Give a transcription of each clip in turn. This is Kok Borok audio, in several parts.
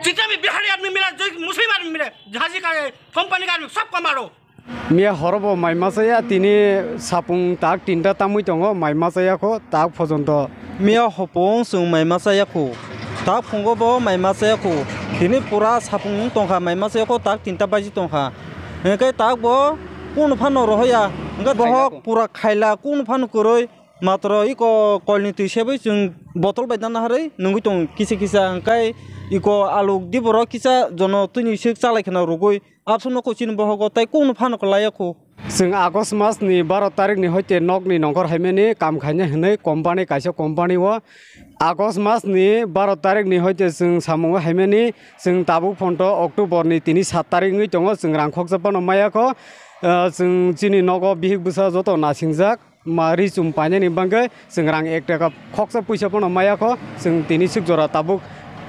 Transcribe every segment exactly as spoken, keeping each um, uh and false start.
जितने भी बिहारी आदमी मिला, जो मुस्लिम आदमी मिले, झांसी का ये कंपनी का आदमी, सबको मारो। Miya horo bo mai machaya, tini sapung tak tinta tamwi tongo, mai machaya kho tak phojonto. Miya hopung chwng mai machaya kho, tak phungo bo mai machaya kho, tini pura sapung wng tongkha, mai machaya kho tak tinta baji tongkha, hwnkhe tak bo kunu phano rohoya, hwnkhe bohok pura khaila, kunu phano kwrwi. Matro iko kolni twi sebwi chwng botol bai dana harwi nungwi tongo kisa kisa, hwnkhe iko aluk di borok kisa jono twini swk chalai kheno rwgwi abswkno kho chini bohogo tei kokno phano kwlaiya kho. Chwng August mas ni baro tarik ni hoite nokni nongkhor haimani kam khaina hinwi company kaisa company o August mas ni baro tarik ni hoite chwng samung haimani chwng tabuk phonto October ni tini sat tarik wngwi tongo, chwng rang khoksa phano maya kho. Ah, chwng chini nogo bihik bwsa joto nasingjak. Ma ri chum painani bagwi chwng rang ek taka khoksa puisa phano maya kho, chwng tini swk jora tabuk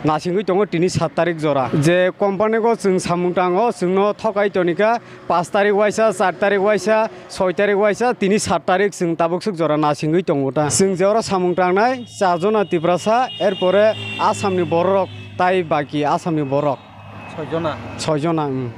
nasingwi tongo tini sat tarik jora. Je company go chwng samung tango, chwngno thokai tonikha, paanch tarik waisa, char tarik waisa, soi tarik waisa, tini sat tarik chwng tabuk swk jora nasingwi tongo ta. Chwng je oro samung tangnai char jona Tiprasa, erpore Assam ni borok tai baki Assam ni borok. Soi jona. Soi jona, mm.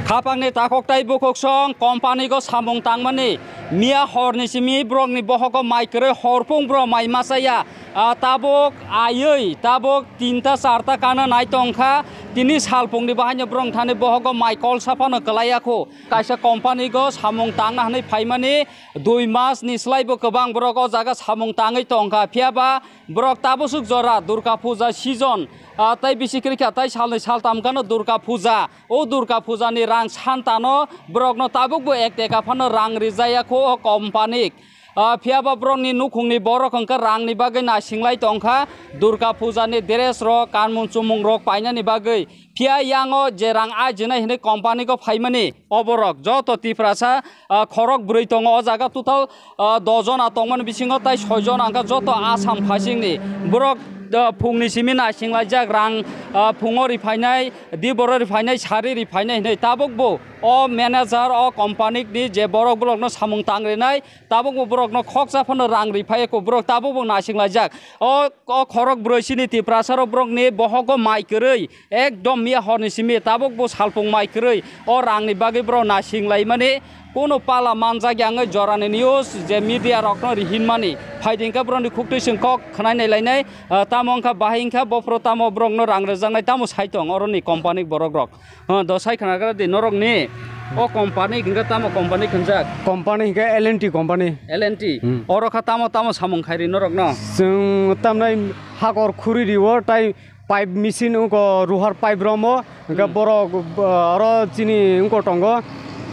Khapangni takhuk tai bukhuk song company go samung tangmani miya horni simi borokni bohogo mai kwrwi horphung borok mai machaya. Ah, tabuk aiwi tabuk tinta charta kana nai tongkha, tini salphungni bahaino borok thani bohogo mai kolsa phano kwlaiya kho. Kaisa company go samung tangna hwnwi phaimani dui mas ni slai bo kwbang borok o jaga samung tangwi tongkha, phiya ba borok tabuk swk jora Durga Puja season, ah, tai bisi kwrwi kha, tai salnwi saltam gano Durga Puja. O Durga Puja ni rang santano borokno tabuk bo ek taka phano rang rijaya kho o company. Ah, phiya ba borokni nukhungni borok hwnkhe rangni bagwi nasinglai tongkha, Durga Puja ni dress rok, kanmung chumung rok painani bagwi. Phiya yango je rang ajinai hinwi company go phaimani, oborok joto Tiprasa, ah, khorok bwrwi tongo o jaga, total, ah, dos jona tongmani bisingo tai soi jona wngkha joto Assam phasingni. Borok, ah, phungni simi naisinglaijak, rang, ah, phungo ri phainai, diboro ri phainai, sari ri phainai hinwi tabuk bo o manager, o company ni je borok borokno samung tang rinai, tabuk bo borokno khoksa phano rang ri phai kho, borok tabuk bo naisinglaijak. O, o khorok bwrwi chini Tiprasa rok borokni bohogo mai kwrwi, ekdom miya horni simi tabuk bo salpung mai kwrwi o rangni bagwi borok nasing laimani, kunu pala manjak ya wngwi jorani news je media rokno rihinmani. Phaidi hwnkhe borokni khuktwi chwng kok khwnai nai lainai, ah, tamo wngkha bahai wngkha bophuru tamo borokno rang rwjaknai tamo sai tong oroni company borok rok. Ah, do sai khna gra di norokni o company hwnkhe tamo company khwnjak? Company hwnkhe L and T company. L and T. Hmm. Oro kha tamo tamo samung khairi norokno? Chwng tamnai hakor khuri rio tai pipe machine wngkha, ruhar pipe romo, hwnkhe hmm, borok, uh, oro chini wngkha tongo,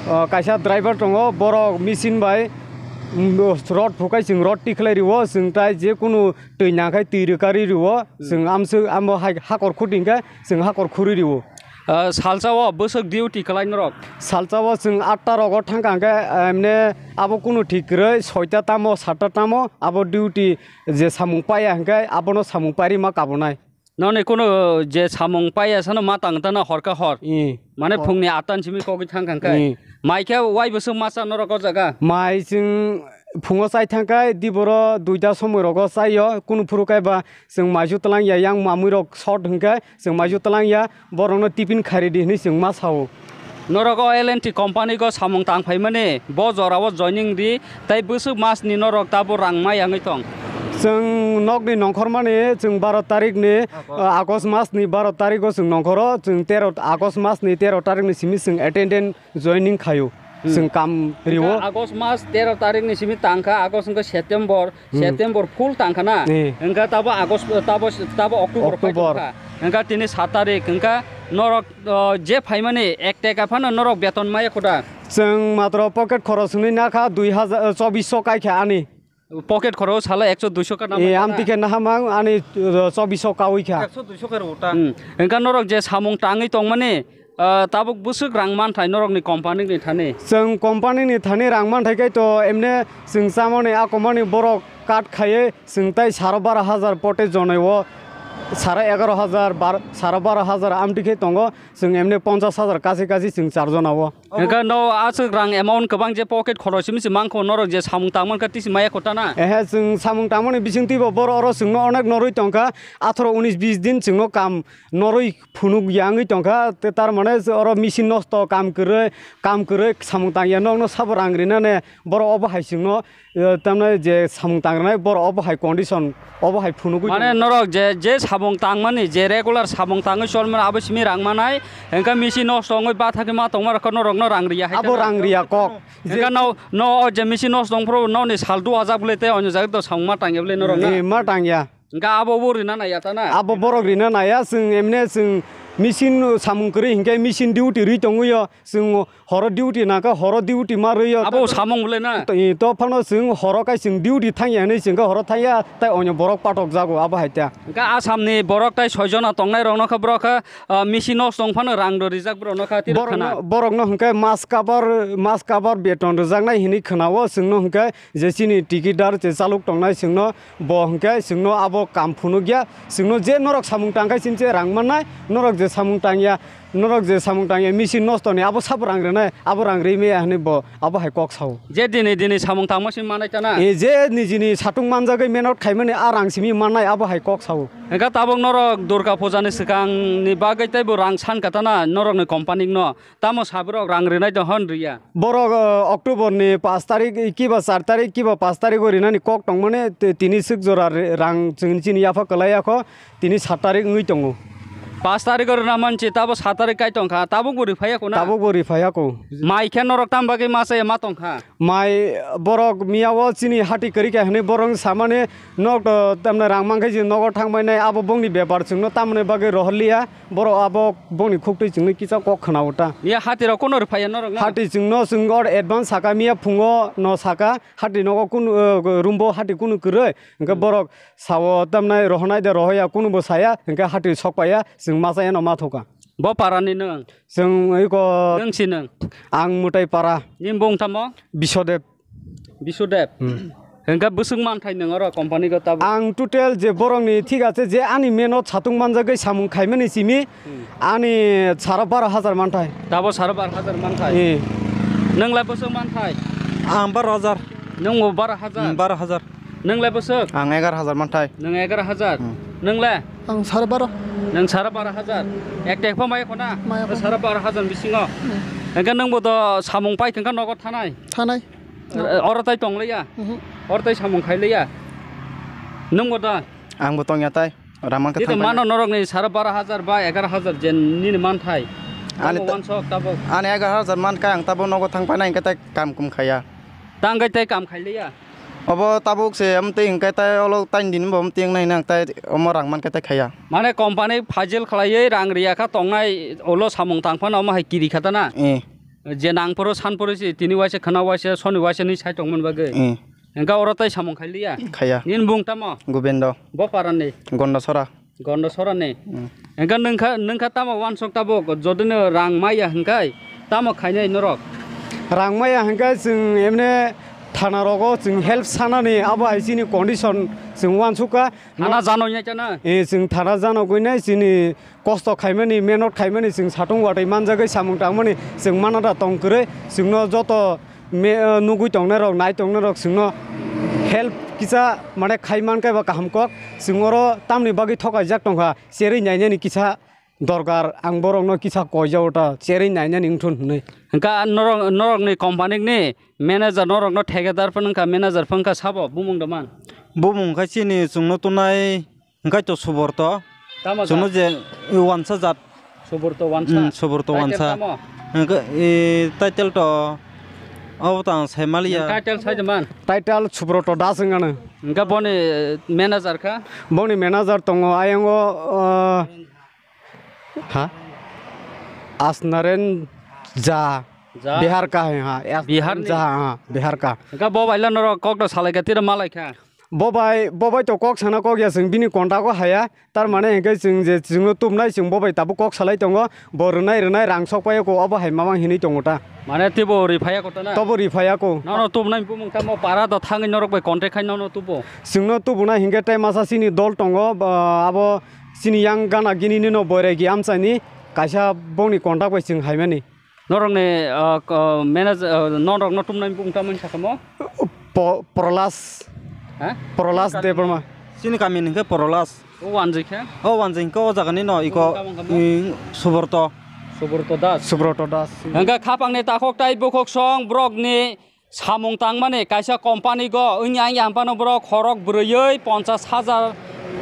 uh, kaisa driver tongo, borok machine bai, um, rod phukai chwng rod tikhlai rio, chwng tai je kunu twi nangkhai twi rwkari rio, hmm, chwng amswk amo hai hakor khuti hwnkhe chwng hakor khuri rio. Uh, salsa o bwswk duty khlai norok? Salsa o chwng atta rogo thangkha hwnkhe, uh, emne abo kunu thik kwrwi soita tamo satta tamo abo duty je samung paiya hwnkhe abono samung pairi ma kabunai. Noni kunu je samung paiya sano ma tang tana hor ka hor. Ee. Mane hor. Phungni atta ni simi kogwi thang kha khe. Ee. Mai khe wai bwswk masa norok o jaga? Mai chwng phungo chai thang khe diboro duita somoi rogo chaio. Kunu phuru khe ba chwng maisu twlang ya, yang mamui rok short hwnkhe chwng maisu twlang ya, borokno tiffin khairi di hinwi chwng ma sao. Norok o L and T company go samung tang phaimani, bo jora o joining di, tei bwswk mas ni norok tabuk rang ma yangwi tong? Chwng nokni nongkhormani chwng baro tarik ni, August. Uh, August mas ni baro tarik o chwng nongkhoro, chwng tero August mas ni tero tarik ni simi chwng attendant joining khaio. Hmm. Chwng kam rio. Hwnkhe August mas tero tarik ni simi tangkha, August hwnkhe September, Hmm. September full tangkha na? Eh. Hwnkhe tabo August, tabo, tabo October October. Phai tongkha. Hwnkhe tini sat tarik, hwnkhe norok, o, je phaimani ek taka phano norok beton maya khuda? Chwng matro pocket khoros hwnwi nakha dui hajar, o, chobbish so kaikha ani. Pocket khoro sala ekso duiso ka Eh, namai amtwi khe nahamang ani, uh, chobbiso kawi kha. Ekso duiso ka rw ta. Hmm. Hwnkha norok je samung tangwi tongmani, uh, tabuk bwswk rang manthai norokni company ni thani? Chwng company ni thani rang manthai khe to emne chwng chamani akomani borok cut khaiwi chwng tai saro bara hajar pote jonai o Sara egaro hajar, bar-, sara baro hajar amtwi khe tongo, chwng emne ponchas hajar kasi kasi chwng charjona o. Hwnkhe no aswk rang amount kwbang je pocket khorok simi se mankho norok je samung tangmani khe tisi maya kho ta na? Ehe, chwng samung tangmani bisingtwi bo boro oro chwngno onek norwi tongkha, atharo unis bis din chwngno kam norwi phunuk ya wngwi tongkha, te tar mane oro machine nosto, kam kwrwi, kam kwrwi samung tangya, nokno sabo rang rinani borok obo hai chwngno, eh, tamni je samung tangrinai borok obo hai condition, obo hai phunugwi Mane tongkha. Norok je, je samung tangmani, je regular samung tangwi cholmani abo simi rang manai, hwnkhe machine nosto wngwi bathakhe ma tongma rokha norokno rang riya hai Abo ta na? Rang riya kok. Hwnkhe no, no o je machine nosto wngphuru noni sal dua jak bwle tei onyo jaga to samung ma tangya bwle norok na? Eh, ma tangya. Hwnkhe abo bo rina naiya ta na? Abo borok rina naiya, chwng emne chwng machine samung kwrwi hinkhe machine duty rwi tongwi o, chwng horo duty nangkha, horo duty ma rwi o. Abo samung bwle na? To, to phano chwng horo kai chwng duty thangya hinwi chwng khe horo thangya, tai onyo borok patok jago abo hai ta. Hwnkhe Assam ni borok tai soi jona tongnai rok no khe borok khe, ah, machine nosto wng phano rang rw rijak borok no kha tiro khana. Borok no, borok no hwnkhe mas kabar, mas kabar beton rwjaknai hinwi khwna o chwng no hwnkhe je chini tikidar je chalok tongnai chwngno bo hwnkhe chwngno abo kam phunukya, chwngno je norok samung tangkha chini je rang mannai, norok je samung tangya, norok je samung tangya machine nosto ni abo sabo rang rwnai, abo rang rwi maya hinwi bo abo hai kok sao. Je dini dini samung tangma simi manai ta na? E je nijini satung manjagwi menot khaimani a rang simi mannai abo hai kok sao. Hwnkhe tabuk norok Durga puja ni swkang ni bagwi teibo rang san kha ta na norok ni company no? Tamo sabrok rang rinai de hwn riya? Borok, eh, October ni pash tarik, kiba char tarik, kiba pash tarik o rinani kok tongmani, te-, tini swk jora ri-, rang chwng chini yapha kwlai yakho, tini sat tarik wngwi tongo. Pash tarik o rina manchi, tabo sat tarik kai tongkha, tabuk bo riphai yakho na? Tabuk bo riphai yakho. Mai khe norok tam bagwi ma chaya ma tongkha? Mai borok miya o chini hati kwrwi kha hinwi borok samani, nok to tamni rang mankhe je nogo thangbai nai, abo bongni bepar chwngno tamoni bagwi rohorliya. Borok abo bongni khuktwi chwngno kisa kok khwnao ta. Miya hati rok kuno rwphaiya norok na? Hati chwngno chwng or advance saka, miya phungo no saka, hati nogo kunu, eh, rumbo hati kunu kwrwi, hwnkhe borok sao tamnai rohonai de rohoya, kunubo saya, hwnkhe hati sokpaiya, chwng masa eno ma thoka. Bo parani nwng? Chwng iko Nwng si nwng? Ang Mwtai para. Nini bung tamo? Bisodeb. Bisudeb. Hmm. Hwnkhe bwswk manthai nwng oro company go tabuk? Ang total je borokni thik ache je ani menot satung manjagwi samung khaimani simi Hmm. ani sara baro hajar manthai. Tabo sara baro hajar manthai? Eh. Nwng lai bwswk manthai? Ang baro hajar. Nwng bo baro hajar? Hmm, baro hajar. Nwng lai bwswk? Ang egar hajar manthai. Nwng egar hajar? Hmm. Nwng le? Ang sara baro. Nwng sara baro hajar? Ek tek pho mai khona? Mai khona. Sara baro hajar bisingo? Hmm. Hwnkhe nwng bo do samung pai thwngkha nogo thanai? Thanai. Eh, oro tai tong liya? Mhm. Oro tai samung khai liya? Nwng bo da? Ang bo tong ya tai. Rang mankha Tito thang mano paina. Norok ni sara baro hajar ba egar hajar je nini manthai. Ani Tamo ta-, wansok tabuk. Ani egar hajar mankha ang tabuk nogo thang paina hwnkhe tai kam kum khaiya. Tang kai tai kam khai liya? Obo tabuk se amtwi hwnkhe tai olo tain din bo amtwi wngnai hwnwi ang tai omo rang mankhe tai khaiya. Mane company phajil khlaiwi rang riya kha tongnai ulo samung tang phano omo hai kiri kha ta na? Eh. Je nang phuru san phuru si tini waisa khwna waisa soni waisa ni sai tongmani bagwi. Eh. Hwnkhe oro tai samung khai liya? Khaiya. Nini bung tamo? Gobindo. Bo parani? Gondasora. Gondasora ni? Hmm. Hwnkhe nwngkha, nwngkha tamo wansok tabuk jodi no rang maya hwnkhe tamo khainai norok? Rang maya hwnkhe chwng emne thana rogo chwng help sanani abo hai chini condition chwng wansukha. Thana jano ya chana? Eh, chwng thana jano gwi nai chini kosto khaimani, mehnot khaimani, chwng satung watwi manjagwi samung tangmani, chwng manada tong kwrwi, chwngno joto me-, nugwi tongnairok, nai tongnairok, chwngno help kisa mane khai mankhe ba kaham kok, chwng oro tamni bagwi thokaijak tongkha, cherwi nainani kisa dorkar, ang borokno kisa koijao ta, cherwi nainani wngthun hwnwi. Hwnkha norok, norokni company ni manager norokno thekadar phano wngkha, manager phano wngkha sabo, bumung da man? Bumung khe chini chwngno tunai. Hwnkhe to Suborto. Tamo chwngno jat? Je wansa jat. Suborto wansa? Hmm, Suborto Title wansa. Tamo? Hwnkhe, e, title to abo to ang sai maliya. Title sai de man? Title Suborto Das wngano. Hwnkhe boni, eh, manager kha? Boni manager tongo ayang o, ah, ha? Asnaren Jha. Jha? Bihar ka hai, ha. As-, Bihar ni? Jha, ha, Bihar ka. Hwnkhe bo baila norok kok to salai kha, tiro malai kha? Bo bai, bo bai to kok sana kok ya, chwng bini contact o haya. Tar mane hwnkhe chwng je chwngno tubnai, chwng bo bai tabuk kok salai tongo. Bo rwnai rwnai rang sok pai o, obo hai mamang hinwi tongo ta. Mane teibo ri phaiya ko ta na? Tobo ri phaiya ko. Nono tubnai bumung tamo para do thangwi norok bai contact khai nono tubo? Chwngno tubunai hwnkhe tei masa chini dol tongo, ba, abo Chini yang gana gini nino boiregi amchaini kaisa bongni contact bai chwng haimani. Norokni, ah, ko-, manager, ah, norokno tumnai bung tamani sakamo? Po-, Prolas. Ha? Prolas Debbarma. Chini kami hwnkhe Prolas. O wanjwi khe? O wanjwi hwnkhe o jagani no iko, Tamo kamo? i, Subrata. Subrata Das. Subrata Das. Hwnkhe khapangni takhuk tai bukhuk song borokni samung tangmani kaisa company go wngya wngya hwnphano borok khorok bwrwiwi ponchas hajar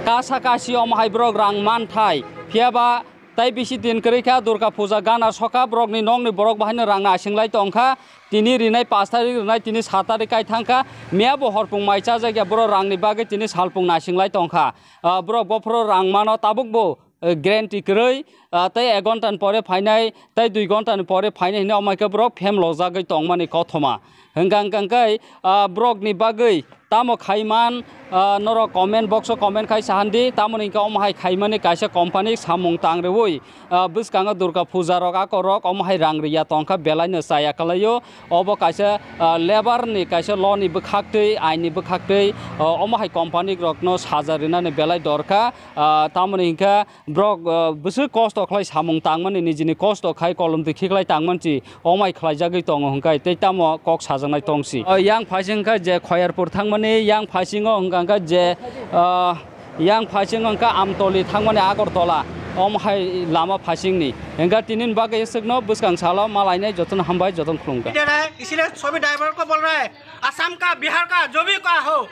kasa kasi omo hai borok rang manthai. Phiya ba tai bisi din kwrwi kha, Durga Puja gana sokha, borokni nokni borok bahaino rang nasinglai tongkha. Tini rinai pash tarik rinai, tini sat tarik kai thangkha. Miya bo horpung mai chajak ya, borok rangni bagwi tini salpung nasinglai tongkha. Ah, borok bophoro rang mano, tabuk bo eh, guarantee kwrwi, ah, tei ek ghonta ni pore phainai, tei dui ghonta ni pore phainai hinwi omo hai khe borok phem lojagwi tongmani kothoma. Hwnkha hwnkha khe, ah, borokni bagwi tamo khaiman, ah, norok comment box o comment khai sahan di, tamoni hwnkhe omo hai khaimani kaisa company samung tang rwui, ah, bwskango Durga puja rok, ako rok omo hai rang rwya tongkha, belai no chaya kwlaio. Obo kaisa, ah, labour ni kaisa law ni bwkhaktwi, ain ni bwkhaktwi, ah, omo hai company rokno saja rwnani belai dorkha. Ah, tamoni hwnkhe borok, ah, bwswk kosto khlai samung tangmani, nijini kosto khai kolom twi khiklai tangmani si omai khlaijagwi tongo hwnkhe tei tamo kok sajaknai tongsi. Ah, yang phaising khe je Khoyarpur thangmani, yang phaisingo hwnkha hwnkhe je, ah, yang phaisingo hwnkha Amtoli thangmani Agartala, omo hai lama phaisingni. Hwnkhe tinini bagwi swkno bwskang salo ma lainai, jotono hambai, jotono khulumkha. इधर है, इसीलिए सभी ड्राइवर को बोल रहा है, असम का, बिहार का, जो भी का हो,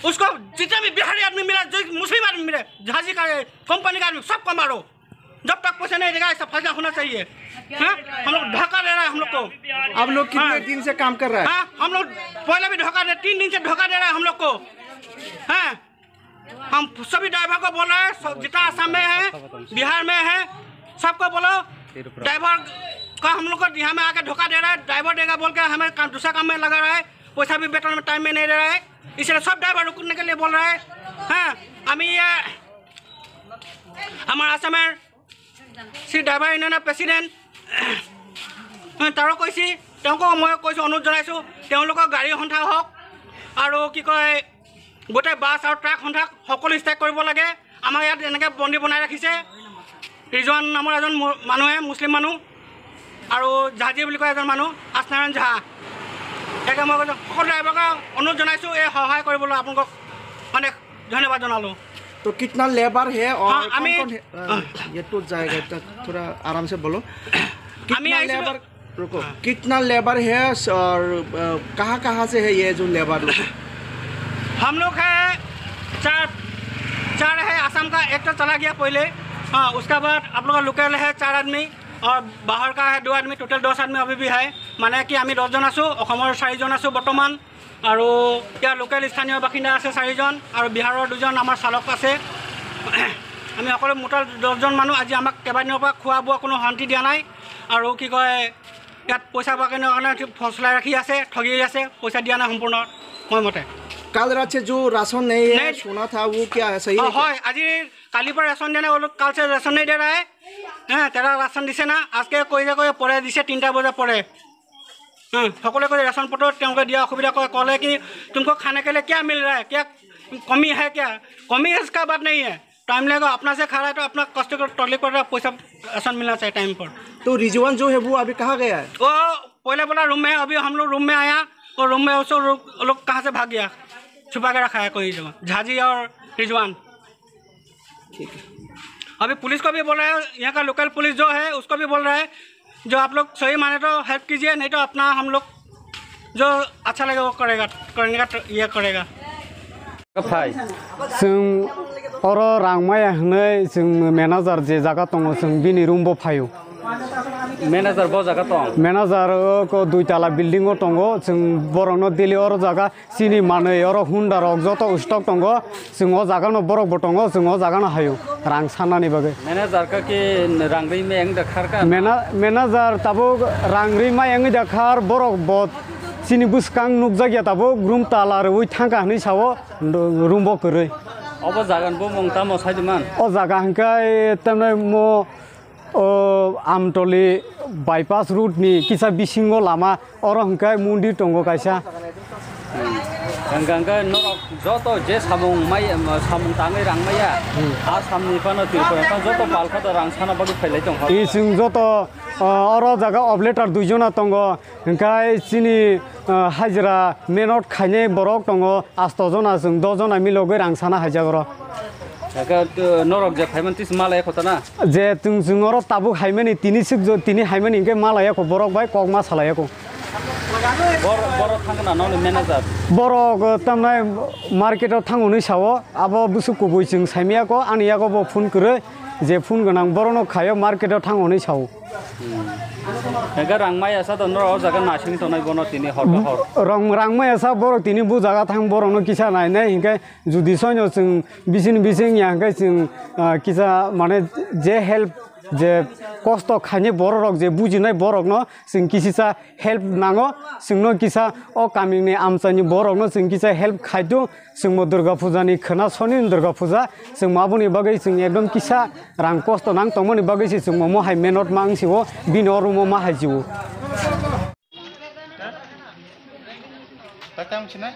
उसको जितने भी बिहारी आदमी मिला, जो मुस्लिम आदमी मिले, झांसी का, कंपनी का आदमी, सबको मारो। जब तक पैसा नहीं देगा, ऐसा फैसला होना चाहिए। हाँ? हम लोग धोखा दे रहा है हम लोग को। आप लोग कितने हाँ। दिन से काम कर रहा है? हाँ, हम लोग पहले भी धोखा दे, तीन दिन से धोखा दे रहा है हम लोग को। हाँ, हम सभी ड्राइवर को बोल रहे हैं, सब जितना आसाम में है, बिहार में है, सबको बोलो, ड्राइवर का हम लोग को यहाँ में आके धोखा दे रहा है, ड्राइवर देगा बोल के हमें काम, दूसरा काम में लगा रहा है, पैसा भी वेतन में टाइम में नहीं दे रहा है, इसलिए सब ड्राइवर रुकने के लिए बोल रहा है। हाँ, আমি, এ, আমাৰ আছামৰ শ্ৰী ড্ৰাইভাৰ ইউনিয়নৰ প্ৰেচিডেণ্ট, এ, তাৰো কৈছি, তেওঁকো মই কৈছোঁ, অনুৰোধ জনাইছোঁ, তেওঁলোকৰ গাড়ী সন্থা হওক আৰু কি কয়, গোটেই বাছ আৰু ট্ৰাক সন্থাক সকলো ষ্ট্ৰাইক কৰিব লাগে। আমাক ইয়াত এনেকৈ বন্দী বনাই ৰাখিছে। ৰিজৱান নামৰ এজন মু-, মানুহে, মুছলিম মানুহ, আৰু জাহাজী বুলি কয় এজন মানুহ, আছনাৰায়ণ ঝা। সেইকাৰণে মই কৈছোঁ, সকলো ড্ৰাইভাৰকে অনুৰোধ জনাইছোঁ, এই সহায় কৰিবলৈ আপোনালোকক অনেক ধন্যবাদ জনালোঁ। तो कितना लेबर है और हाँ, कौन आमी कौन है? अ, ये तो जाएगा, इतना थोड़ा आराम से बोलो। আমি कितना আহিছিলোঁ लेबर, रुको, हाँ। कितना लेबर है और, अ, कहाँ कहाँ से है ये जो लेबर लोग? हम लोग है चार, चार है आसाम का, एक तो चला गया पहले। हाँ, उसका बाद आप लोग का लोकल है चार आदमी और बाहर का है दो आदमी, टोटल दस आदमी अभी भी है। মানে কি আমি দহজন আছোঁ, অসমৰ চাৰিজন আছোঁ বৰ্তমান। আৰু ইয়াৰ লোকেল স্থানীয় বাসিন্দা আছে চাৰিজন আৰু বিহাৰৰ দুজন আমাৰ চালক আছে। আমি সকলো মুঠৰ দহজন মানুহ। আজি আমাক কেইবাদিনৰ পৰা খোৱা বোৱা কোনো শান্তি দিয়া নাই। আৰু কি কয়, ইয়াত পইচা পাবৰ কাৰণে ফচলাই ৰাখি আছে, ঠগি আছে, পইচা দিয়া নাই সম্পূৰ্ণ সময়মতে। कल रात से जो राशन नहीं है, नहीं। सुना था, वो क्या है, सही है हाँ, क्या? হয়, আজি কালিৰ পৰা ৰেচন দিয়া নাই, অলপ কাল চে ৰেচন নেই দে ৰা হে। হ্যাঁ, তেৰা ৰেচন দিছে না, আজকে কৈ যে কৈ পৰে দিছে, তিনিটা বজাৰ পৰে। হ্যাঁ, সকলোৱে কৈছে ৰেচন পত্ৰ তেওঁলোকে দিয়া অসুবিধা কৰে, ক'লে কি তুমকো খানে কে লিয়ে কিয়া মিল ৰাহা হে, কিয়া কমি হে কিয়া? কমি ইসকা বাত নেই হে। टाइम लगेगा, अपना से खा रहा है तो अपना कष्ट कर, तकलीफ कर रहा है, पैसा राशन मिलना चाहिए टाइम पर। तो रिजवान जो है वो अभी कहाँ गया है? वो पहले बोला रूम में है, अभी हम लोग रूम में आया, वो रूम में उसको लोग, लोग कहाँ से भाग गया, छुपा के रखा है कोई रिजवान, झाजी और रिजवान। ठीक है। अभी पुलिस को भी बोल रहा है, यहाँ का लोकल पुलिस जो है उसको भी बोल रहा है, जो आप लोग सही माने तो हेल्प कीजिए, नहीं तो अपना हम लोग जो अच्छा लगे वो करेगा, करने का ट्र-, ये करेगा। Phai. Chwng oro rang maya hwnwi chwng manager je jaga tongo, chwng bini room bo phaio. Manager bo jaga tong? Manager o ko dui tala building o tongo, chwng borokno daily oro jaga chini manwi oro Honda rok joto stock tongo, chwng o jaga no borok bo tongo, chwng o jaga no haio rang sanani bagwi. Manager ka ki rang ri me ang da khar ka? Mana-, manager tabuk rang ri mai ang da khar, borok bo chini bwskang nukjak ya tabuk, room tala rwi thangka hwnwi sao, room bo kwrwi. Obo jaga ni bumung tamo sai di man? O jaga hwnkhe tamni mo, o Amtoli bypass road ni kisa bisingo lama, oro hwnkhe mondir tongo kaisa. Hwnkha hwnkhe norok joto je samung mai, samung tangwi rang maya, hmm, a samni phano Tripura phano joto palkha da rang sana bagwi phailai tongkha. I chwng joto, ah, oro jaga off letter dui jona tongo, hwnkhe chini, ah, hajira menot khainai borok tongo, asto jona chwng dos jona milogwi rang sana haijak oro. Hwnkhe, uh, norok je phaiman tis malaya kho ta na? Je chwng, chwng oro tabuk haimani tini swk jo, tini haimani hwnkhe malaya kho, borok bai kok ma salaya kho. Bor-, borok thangna noni manager? Borok, uh, tamnai market o thango hwnwi sao, abo bwswk kubui chwng saimaya kho, ani yago bo phone kwrwi, je phone gwnang borokno khaio market o thango hwnwi sao. Hmm. Hwnkhe rang maya sa to norok o jaga nasing tongnai bono tini hor ka hor? Rang, rang maya sa borok tini bu jaga thang borokno kisa nainai hwnkhe Judi soino chwng bising bising ya hwnkhe chwng, ah, kisa mane je help, je kosto khainai bororok, je bujinai borokno chwng kisisa help nango, chwngno kisa o kamini amchaini borokno chwng kisa help khaidu, chwngbo Durga Puja ni khwna soni Durga Puja, chwngbo aboni bagwi chwng ekdom kisa rang kosto nang tongmani bagwi se chwngbo mo hai menot ma wngsio, bini o room o ma hai jio. Tatang chinai?